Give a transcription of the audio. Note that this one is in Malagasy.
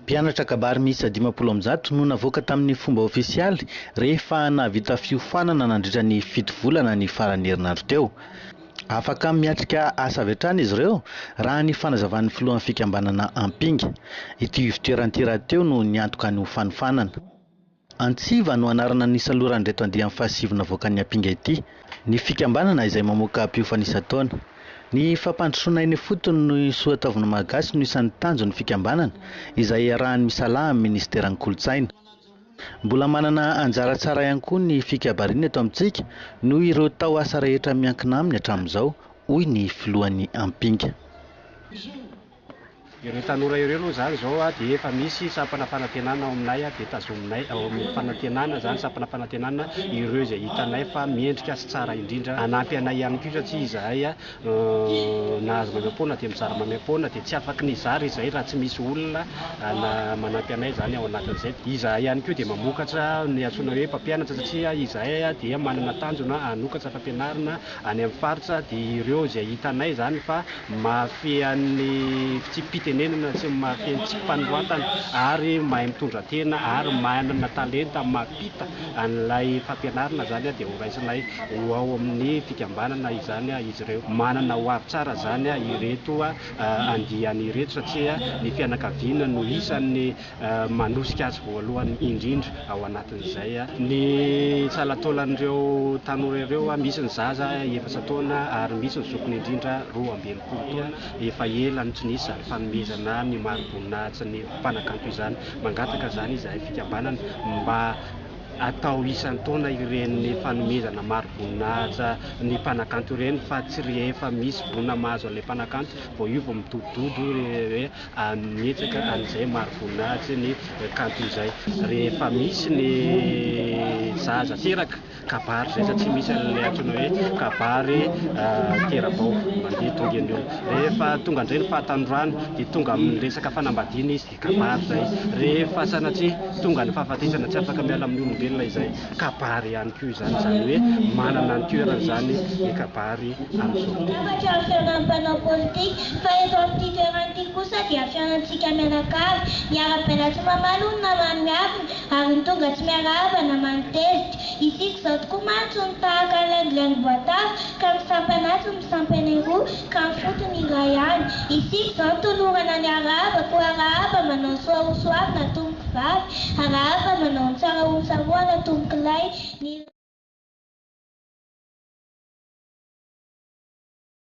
Mpianatra kabary miisa 150 no navoaka tamin'ny fomba ofisialy rehefa nahavita fiofanana nandritra ny fito volana ny faran'ny herinandro teo. Afaka miatrika asa avy hatrany izy ireo raha ny fanazavan'ny filohan'ny fikambanana Ampinga. Ity ivon-toerana ity rahateo no niantoka ny ho fanofanana. Antsiva no anarana nisaloran'ireto andiany fahasivy navoakan'ny Ampinga ity, ny fikambanana izay mamoaka mpiofana isan-taona. Ny fampandrosoana eny ifotony ny soatoavina malagasy no isan'ny tanjon'ny fikambanana, izay iarahany misalahy amin'ny minisiteran'ny Kolontsaina. Mbola manana anjara tsara ihany koa ny fikabariana eto amintsika noho ireo tao asa rehetra miankina aminy hatramin'izao, hoy ny filohan'ny Ampinga. Ireo tanora ireo aloha izany izao dia efa misy sampana fanantenana ao aminay dia tazominay ao amin'ny fanantenana izany sampana fanantenana ireo izay hitanay fa mendrika sy tsara indrindra hanampy anay ihany koa satria izahay nahazo maimaimpoana dia mizara maimaimpoana dia tsy afaky ny hizara izahay raha tsy misy olona manampy anay izany ao anatin'izay. Izahay ihany koa dia mamokatra ny antsoina hoe mpampianatra satria izahay dia manana tanjona hanokatra fampianarana any amin'ny faritra dia ireo izay hitanay izany fa mahafehy an'ny fitsipi-pitenenana sy mahafehy ny tsipi-panoratana ary mahay mitondra tena ary manana talenta mampita an'ilay fampianarana izany dia ho raisinay ho ao amin'ny fikambanana izany izy ireo. Manana ho avy tsara izany ireto andiany ireto satria ny fianakaviana no isan'ny manosika azy voalohany indrindra ao anatin'izay. Ny salan-taolan'ireo tanora ireo, misy ny zaza efatra taona ary misy ny zokiny indrindra 62 taona. Efa ela no tsy nisy izany fanomezana ny mari-boninahitry ny mpanakanto izany. Mangataka izany izahay fikambanana mba atao isan-taona ireny fanomezana mari-boninahitra ny mpanakanto ireny fa tsy rehefa misy voina mahazo an'ilay mpanakanto vao io vao midodododo hoe Mihetsaka an'izay mari-boninahitry ny kanto izay. Rehefa misy ny zaza teraka, kabary izay satria misy an'ilay antsoina hoe kabary tera-bao mandeha tonga eny olona. Rehefa tonga indray ny fahatanorana dia tonga amin'ny resaka fanambadiana izy dia kabary izay. Rehefa sanatria tonga ny fahafatesana tsy afaka miala amin'ny olombelona izay, kabary ihany koa izany. Izany hoe manana ny toerany izany ny kabary amin'izao fotoana. Tapatra ny fihaonan'ny mpanao politika. Fa eto amin'ity toerana ity kosa dia fihaonantsika mianakavy. Miara-baina tsy mamaly hono naman'ny miafina, ary ny tonga tsy miarahaba naman'ny tezitra. Isika izao tokoa mantsy no tahaka ny laingolaingom-boatavo ka misampana atsy ny misampana eroa ka ny fotony iray ihany. Isika izao no tolorana ny arahaba koa arahaba manao ny soa ho soavina tompoko vavy, arahaba manao ny tsara ho tsaroana tompoko lahy. Ny.